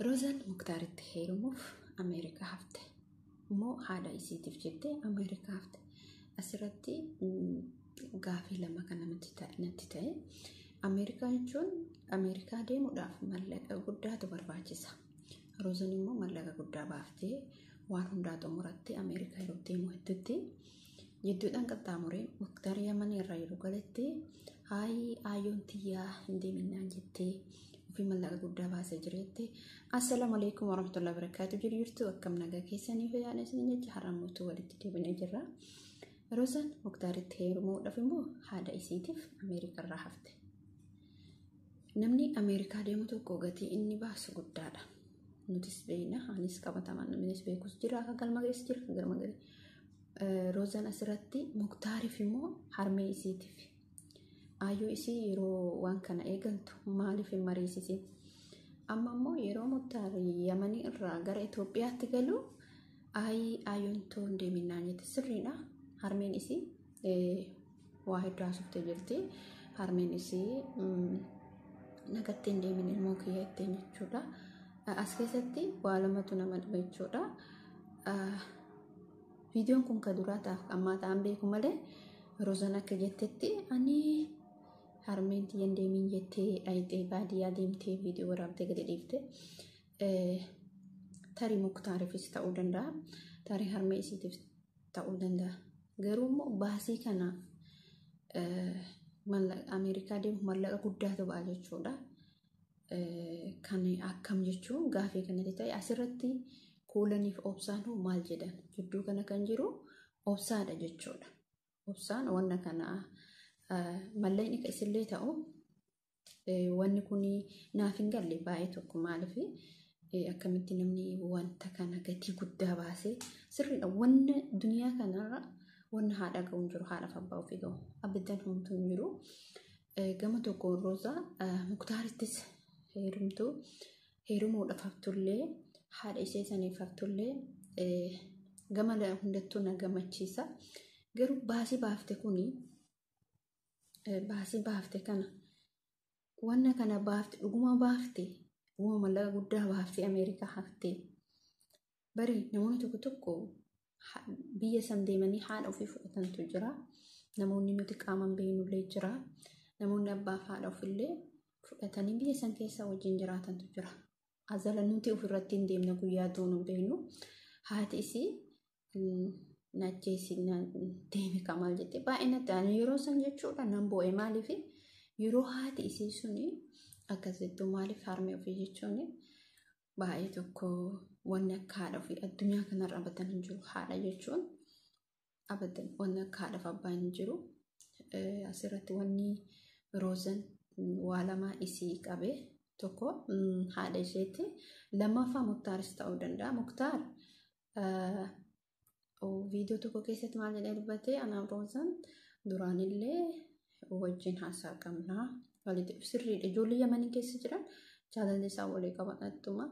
Roozaan Muktaaritti heerumuuf Ameerikaa hafte. Immoo haadha isiitiif jettee Ameerikaa hafte. Asirratti gaafii lama kan natti ta'e. Ameerikaa jechuun Ameerikaa deemuudhaaf mallaqa guddaatu barbaachisa. Roozaan immoo mallaqa guddaa baaftee waan hundaa xumurattee Ameerikaa yeroo deemu hedduutti jidduudhaan qaxxaamuree Muktaar Yaman irraa yeroo galetti haayii aayyoon tiyyaa hin deeminnaan jettee ofii mallaqa guddaa baasee jireetti. Assalaamu alaikum warahmatullahi wabarakatuh. Jiru jirtu akkam nagaa keessanii fayyaadha isin jecha har'a mootuu walitti deebinee jirra. Roozaan Muktaaritti heerumuudhaaf immoo haadha isiitiif Ameerikaa irraa hafte. Namni Ameerikaa deemu tokko gatii inni baasu guddaadha. Nutis beekna, anis qabatamaan namnis beekus jira, akka galma geessu jira, akka galma geessu. Roozaan asirratti Muktaariif immoo harmee isiitiif. Aayyoo isii yeroo waan kana eegaltu maaliif hin mariisisin? Amma immoo yeroo Muktaar Yamanii irraa gara Itoophiyaatti galu aayyoon too hin deeminnaan jette sirriidha. Harmeen isii waa hedduu haasoftee jirti. Harmeen isii nagatti hin deemin ilmoo kiyya ittiin jechuudha. As keessatti waa lamatu nama dhiba jechuudha. Viidiyoon kun kan duraa ta'aaf ammaa ta'an beeku malee Roozaan akka jettetti ani harmeen tiyya hin deemin jettee dhayxee baadiyyaa deemtee viidiyoo waraabdee gadi dhiifte. Tarii Muktaariifis ta'uu danda'a. Tarii harmee isiitiif ta'uu danda'a. Garuu immoo baasii kanaaf Ameerikaa deemu mallaqa guddaatu ba'a jechuudha. Kan akkam jechuun gaafii kanatti ta'e asirratti kuulaniif obsaan hoo maal jedhan jidduu kana kan jiru obsaadha jechuudha. Obsaan wanna kana mallaqni ka isillee ta'u wanni kun naaf hin galle baay'ee tokko maaliif akkamitti namni wanta kana gatii guddaa baasee sirriidha wanna duniyaa kanarra wanna haadha ga'u hin jiru haadhaaf abbaa ofii ga'u abiddan homtuu hin jiru. Gama tokkoon Roozaa Muktaarittis heerumtu heerumuudhaaf haftullee haadha ishee saniif haftullee gama hundattuu na gammachiisa. Garuu baasii baafte kuni baasii baafte kana wanna kana baafte dhuguma baafte dhuguma mallaqa guddaa baafte Ameerikaa haftee bari namoonni tokko tokko biyya san deemanii haadha ofii fudhatantu jira. Namoonni nuti qaamaan beeknullee jira. Namoonni abbaa fi haadha ofiillee fudhatanii biyya san keessa wajjin jiraatantu jira. Azala nuti ofirratti hin deemne guyyaa duunu beeknu. Haati isii najjeesi deeme kamaal jette baay'ee natti ani yeroo san jechuudha nan boo'e maaliif yeroo haati isii suni akkas jettu maaliif harmee ofii jechuun baay'ee tokko wanni akka haadha ofii addunyaa kanarra abadan hin jiru haadha jechuun abadan wanni akka haadhaaf abbaa hin jiru. Asirratti wanni Roozan waa lama isii qabe tokko haadha isheetti lammaffaa Muktaaris ta'uu danda'a. Muktaar viidiyoo tokko keessatti maal jedhee dubbate anaaf Roozan duraanillee wajjin haasaa qabna. Walitti sirriidha. Ijoollee Yamanii keessa jiran jaalalli isaan walii qaban attuma.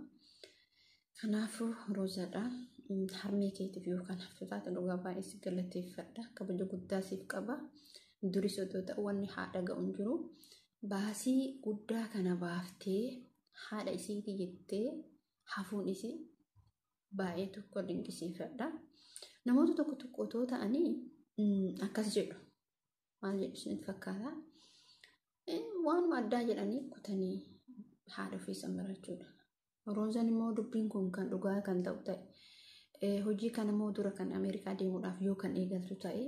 Kanaafuu Roozaadha. Harmee keetiif yoo kan haftu taate dhugaa baay'ee si galateeffadha. Kabaja guddaa siif qaba. Duris otoo ta'u wanni haadha ga'u hin jiru. Baasii guddaa kana baaftee haadha isiitii jettee hafuun isii baay'ee tokko dinqisiifadha. Namoota tokko tokko otoo ta'anii akkas jedhu. Maal jedhu isinitti fakkaata? Waanuma addaa jedhanii kutanii haadha ofii san barachuudha. Roozaan immoo dubbiin kun kan dhugaa kan ta'u ta'e hojii kana immoo dura kan Ameerikaa deemuudhaaf yoo kan eegaltu ta'e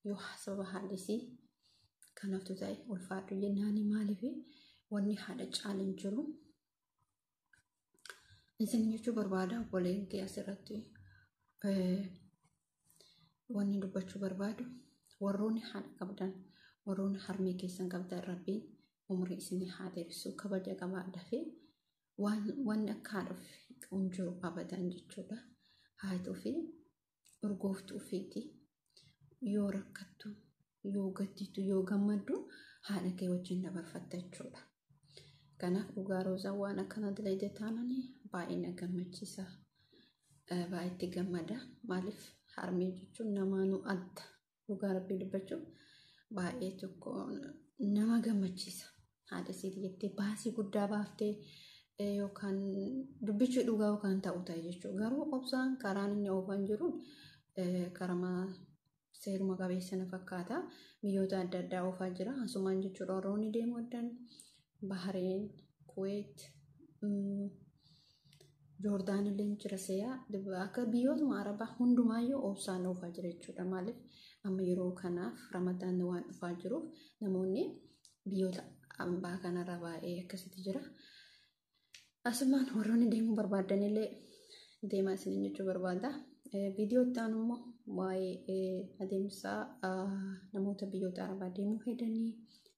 yoo sababa haadha isii kanaaftu ta'e ulfaadhu jennaani maaliif wanni haadha caalu hin jiru. Isin jechuu barbaada obboleen kee asirratti wanni dubbachuu barbaadu warroonni haadha qabdan warroonni harmee keessan qabdan rabbiin umrii isinii haa dheeressu kabaja qabaadhaa fi wanni akka haadha ofii hin jiru abadan jechuudha. Haati ofii urgooftuu ofiiti. Yoo rakkattu, yoo gadditu, yoo gammaddu haadha kee wajjin dabarfatta jechuudha. Kanaaf dhugaa Roozaan waan akkana dalagde taanaan baay'ee na gammachiisa. Baay'ee itti gammada. Maaliif harmee jechuun namaanuu adda. Dhugaa rabbii dubbachuuf baay'ee tokko nama gammachiisa. Haadha isiiti jettee baasii guddaa baaftee Yookaan dubbichi dhugaa yookaan ta'u ta'e jechuudha. Garuu obsaan karaan inni oofaan jiruun karama seeruma qabeessa na fakkaata. Biyyoota adda addaa oofaa jira. Asumaan jechuudha warroonni deemuu addan Bahareen, Kuweet, Joordaan illee jira seeyaa. Akka biyyootuma Arabaa hundumaayyuu obsaan oofaa jira jechuudha. Maaliif amma yeroo kanaaf Ramadaan waan dhufaa jiruuf namoonni biyyoota ambaa kanarra baay'ee akkasitti jira. Asumaan warroonni deemuu barbaadan illee deemaa isiniin jechuu barbaada. Viidiyoo itti aanu immoo waa'ee adeemsa namoota biyyoota Arabaa deemuu hedanii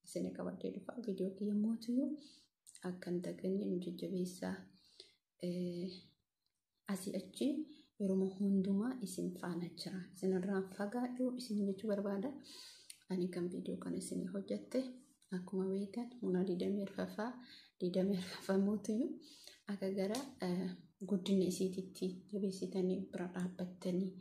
isin qabadhee dhufa. Viidiyoo kiyya mootiyyuu akka hin daganne nu jajjabeessaa. Asii achi yeroo hundumaa isin faana jira. Isinirraan fagaadhu isin jechuu barbaada. Ani kan viidiyoo kana isin hojjette akkuma beektan muna 24ffaa 24ffaa mootiyyuu akka gara guddina isiititti jabeessitanii bira dhaabbattanii.